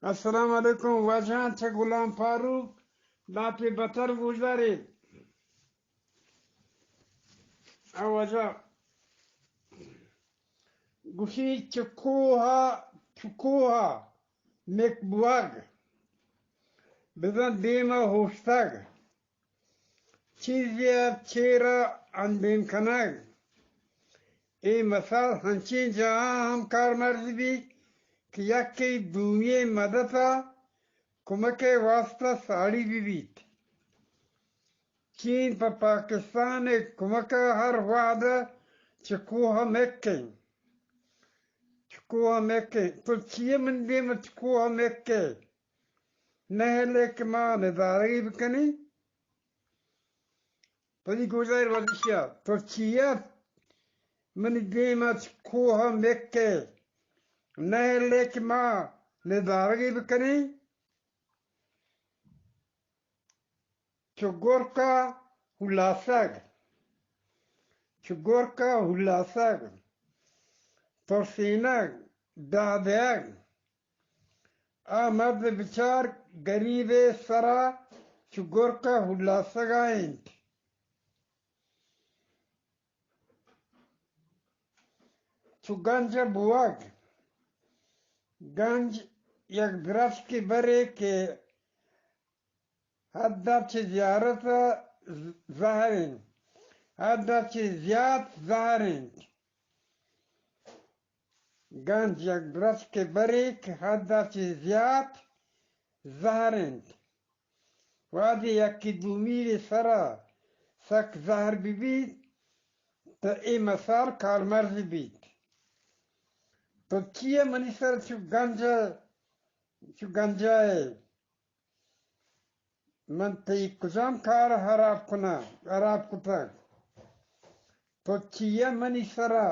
السلام علیکم۔ واجہاں چہ غلام فاروق لاپی بتر گوشدارے۔ آ واجہ گوشی، چہ کوہ ءَ، چہ کوہ ءَ مک بوگ، بزاں دیم ءَ ہوشتگ۔ چیزے ءَ چیر ءَ اندیم کنگ۔ اے مثال ہنچیں جاہاں ہم کارمرز بیت کہ یکے دومی ءِ مدت ءَ کمک ءِ واستہ ساڑی بہ بیت۔ چین پہ پاکستان ءِ کمک ءَ ہر وہد ءَ چہ کوہ ءَ مک انت۔ چہ کوہ ءَ مک انت۔ تو چی ءَ من دیم ءَ چہ کوہ ءَ مک ئے؟ نہ ہلے کہ ما ندارگی بکنیں؟ پدی گوشدار ورزشیا، تو چیا منی دیم ءَ چہ کوہ ءَ مک ئے؟ نہ ہلے کہ ما ندارگی بکنیں؟ چو گرک ءَ ہلاسگ، چو گرک ءَ ہلاسگ، ترسینگ، ڈاہ دیگ۔ آ مرد بچار گریب ءِ سرا چو گرک ءَ ہلاسگ ءَ انت۔ چو گنج ءَ بوگ۔ گنج یک درچکے برے کہ حد ءَ چہ زیارت ءَ زہر انت، حد ءَ چہ زیات زہر انت۔ گنج یک درچکے برے کہ حد ءَ چہ زیات زہر انت۔ وہدے یکے دومی ءِ سرا سک زہر بہ بیت، تہ اے مثال کارمرز بیت۔ تو چیا منی سر چو گنج ءَ، چو گنجا ئے؟ من تئی کجام کار ہراب کناں، ہراب کتگ؟ تو چیا منی سرا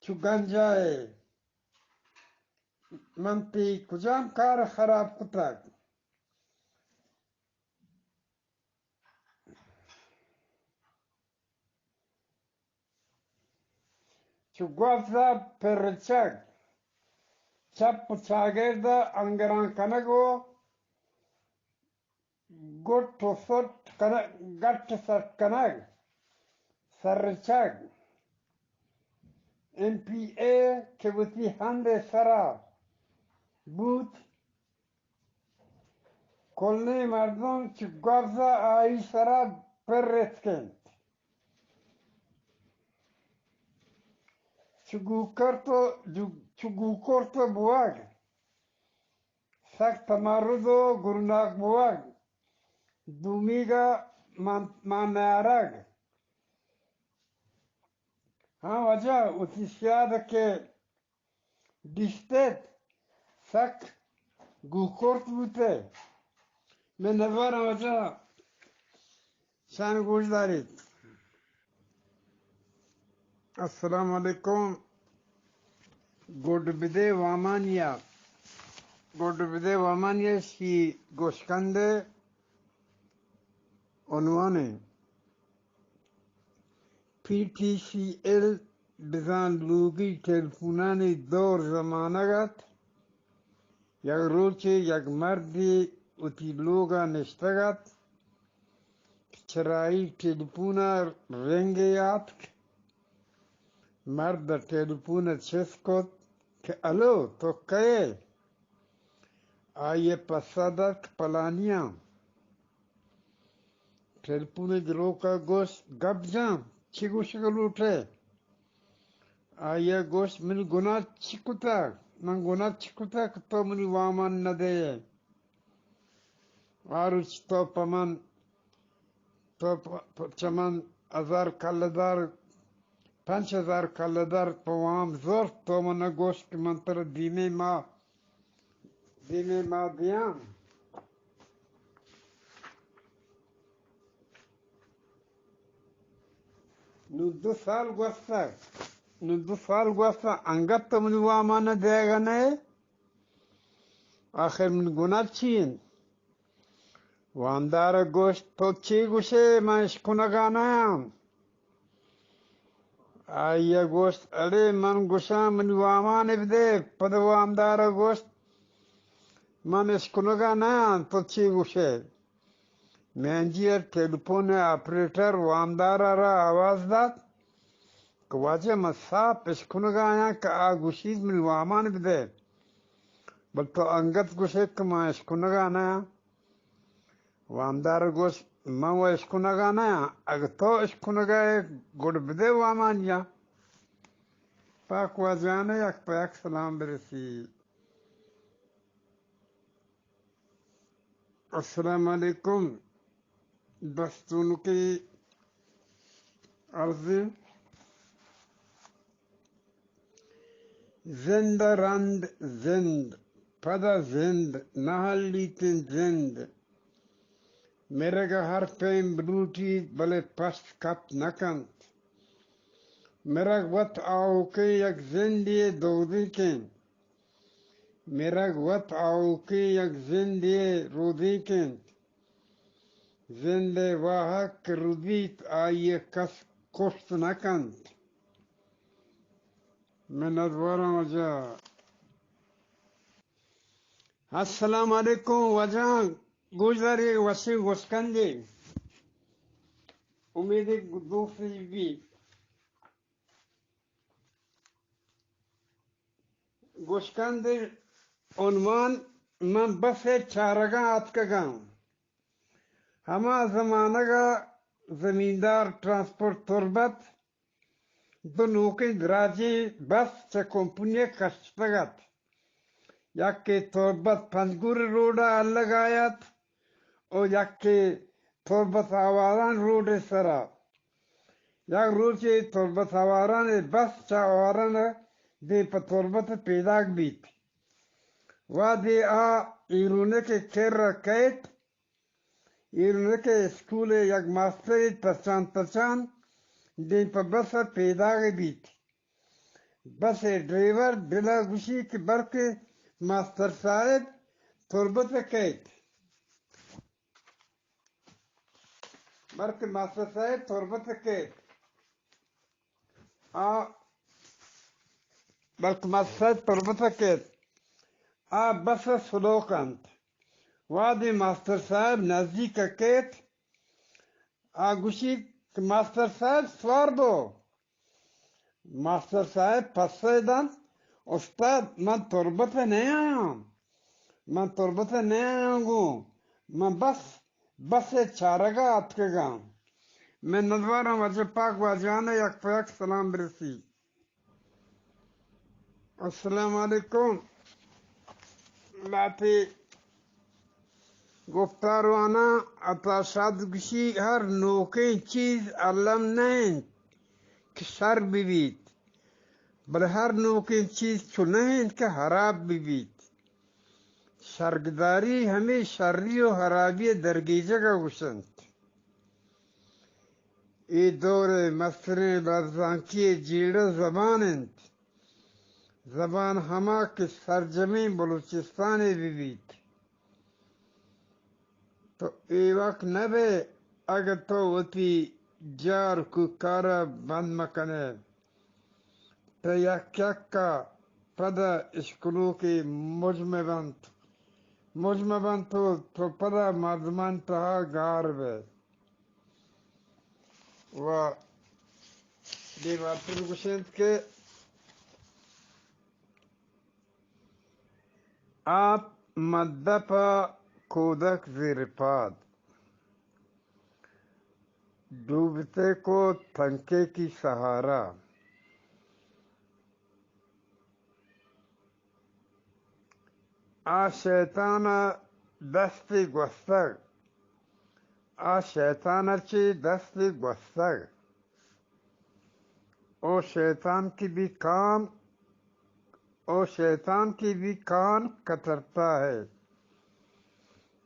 چو گنجا ئے؟ من تئی کجام کار خراب کتگ؟ چو گوز ءَ پرچگ، چپ و چاگرد ءَ انگراں کنگ و گٹ و سٹ کنگ، گٹ سٹ کنگ، سرچگ۔ ایم پی اے کہ وتی ہند ءِ سرا بوت، کلیں مردم چہ گوز ءَ آئی سرا پر اتک انت۔ چو گوکرت و، چو گوکرت و بوگ، سک تمرد و گروناک بوگ، دومیگا مان، مان نیارگ۔ ہاں واجہ، وتی سیاد کہ دیستت، سک گوکرت بوتہ۔ من نزاناں واجہ شان گوش داریت۔ السلام علیکم۔ گڈ بدے وامانیا، گڈ بدے وامانیا شی گوشکندے عنوان پی ٹی سی ایل۔ بزاں لوگی ٹیلیفونانی دور زمانگ ات۔ یک روچے یک مردے وتی لوگا نشتگ ات، چرائی ٹیلیفونا رنگے آتک۔ مرد ٹیلیفون چست کت کہ الو، تو کئے؟ آئی ء پسہ دات کہ پلانی آں۔ ٹیلیفون ء گروک ء گوشت، گپ جان، چی گوشگ لوٹ ئے؟ آئی ء گوشت، من گناہ چی کتگ؟ من گناہ چی کتگ کہ تو منی وامان نہ دئے؟ آ روچ تو پہ من، تو پ-، پ-، چہ من ہزار کلدار، پنچ ہزار کلدار پہ وام زرت، تو من ء گوشت کہ من ترا دیمے ماہ، دیمے ماہ دیاں۔ نوں دو سال گوستگ، نوں دو سال گوستگ، انگت تو منی وامان ء دئیگ ء نہ ئے؟ آخر من گناہ چی انت؟ وامدار ء گوشت، تو چے گوشئے؟ من اشکنگ ء نیاں۔ آئی ء گوشت، اڑے من گوشاں منی وامان ء بدئے۔ پد وامدار ء گوشت، من اشکنگا نہ آں، تو چی گوشے؟ مینجر، ٹیلیفون آپریٹر، وامدار ءَ را آواز دات کہ واجہ من ساپ اشکنگا آں کہ آ گوشیت من وامان بدے، بل تو انگت گوشے کہ من اشکنگا نہ آں۔ وامدار گوشت، من و اشکنگا نہ آں، اگہ تو اشکنگا ئے گڑ بدے وامانیاں۔ پاک واجہان ءَ یک پہ یک سلام برسی۔ السلام علیکم۔ بستونکی عرض، زند ءَ رند زند، پدا زند، نہ ہلیتیں زند۔ مرگ ءَ ہر پیم بلوٹیت، بلے پشت کپ نہ کنت۔ مرگ وت آؤکیں یک زندے ءِ دودینکیں۔ مرگ وت آؤکیں یک زندے ءِ رودینک انت۔ زند ءِ واہگ کہ رودیت، آئی ءَ کس کشت نہ کنت۔ منت واراں واجہ۔ السلام علیکم واجہ، گوشدارے وشیں گوشکندے۔ امیدے دوست بی۔ گوشکند ءِ عنوان، من بس ءِ چارگاں آتکگاں۔ ہما زمانگ ءَ زمیندار ٹرانسپورٹ تربت دو نوکیں دراجیں بس چہ کمپنی ءَ کشتگ ات۔ یکے تربت پنجگور روڈ ءَ الگ ءَ ات ءُ یکے تربت آواران روڈ ءِ سرا۔ یک روچے تربت آواران ءِ بس چہ آواران ءَ دیم پہ تربت ءَ پیداک بیت۔ وہدے آ ایرونک ءِ کر ءَ کئیت، ایرونک ءِ اسکول ءِ یک ماسٹرے تچان تچان دیم پہ بس ءَ پیداک بیت۔ بس ءِ ڈرائیور دل ءَ گوشی کہ بلکیں ماسٹر صاحب تربت ءَ کئیت۔ بلکیں ماسٹر صاحب تربت ءَ کئیت۔ آ، بلکیں ماسٹر صاحب تربت ءَ کئیت۔ آ بس ءَ سلو کنت۔ وہدے ماسٹر صاحب نزیک ءَ کئیت، آ گوشی کہ ماسٹر صاحب سوار بو۔ ماسٹر صاحب پسہ دنت، استاد، من تربت ءَ نیایاں، من تربت ءَ نیایاں گوں، من بس، بس ءِ چارگ ءَ آتکگاں۔ منت واراں واجہ پاک واجہان ءَ یک پہ یک سلام برسی۔ السلام علیکم۔ لہتے گفتار واناں، عطا شاد گوشی، ہر نوکیں چیز الم نہ انت کہ شر بہ بیت، بلے ہر نوکیں چیز چو نہ انت کہ ہراب بہ بیت۔ شرگداری ہمے شری ءُ ہرابی ءِ درگیجگ ءَ گوش انت۔ اے دور ءِ مستریں لبزانکی ءِ جیڑہ زبان انت۔ زبان ہما کہ سرجمیں بلوچستان ءَ بہ بیت، تو ایوک نہ بئے اگہ تو وتی جار کوکار ءَ بند مہ کن ئے۔ تہ یک یک ءَ پدا اشکنوکے مجمع بنت۔ مجمع بنت تو، تو پدا مردمانی تہا گار بئے۔ و دیواتر گوشنت کہ آپ مدپ ءَ کودک زیر پاد، ڈوبتے کو تنکے کی سہارا۔ آ شیطان ءَ دستے گوستگ، آ شیطان ءَ چہ دستے گوستگ۔ او شیطان کی بھی کان، او شیطان کی بھی کان کترتا ہے۔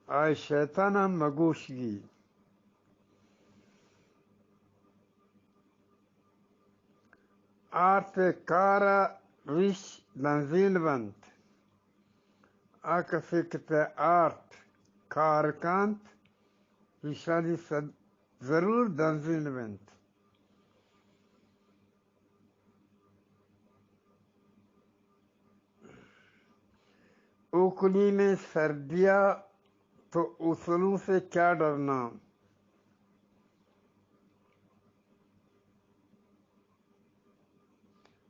آئی شیطان ءَ مگوش گی۔ آرت ءِ کار ءَ ریش دنزین بنت۔ آ کسے کہ تہ آرت کار کنت، ریشانی سد ضرور دنزین بنت۔ او کلیم سردیا تو اوسلوں سے کیا ڈرنا؟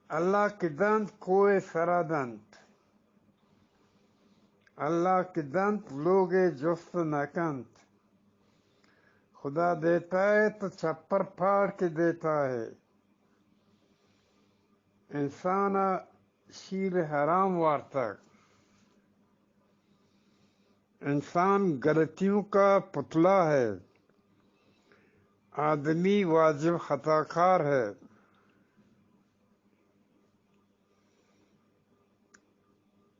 اللہ کہ دنت کوہ سرا دنت، اللہ کہ دنت لوگے جست نہ کنت۔ خدا دیتا ہے تو چھپر پھاڑ کے دیتا ہے۔ انسان ء شیر حرام وارتگ۔ انسان غلطیوں کا پتلا ہے، آدمی واجب خطا کار ہے۔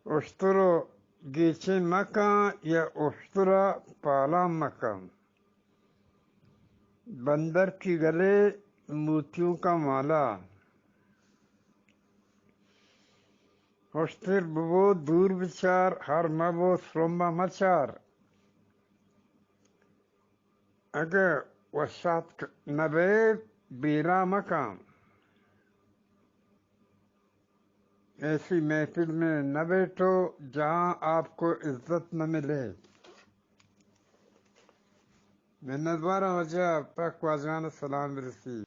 اشتر ء گیچیں مکن یا اشتر ء پالان مکن۔ بندر کی گلے موتیوں کا مالا۔ اشتر ببو دور بچار، ہر مبو سرمبا مچار۔ اگہ وشاتک نبئے، بیرا مکن۔ ایسی محفل میں نہ بیٹھو جہاں آپ کو عزت نہ ملے۔ منتوار آں واجہ، پاک واجہان سلام برسی۔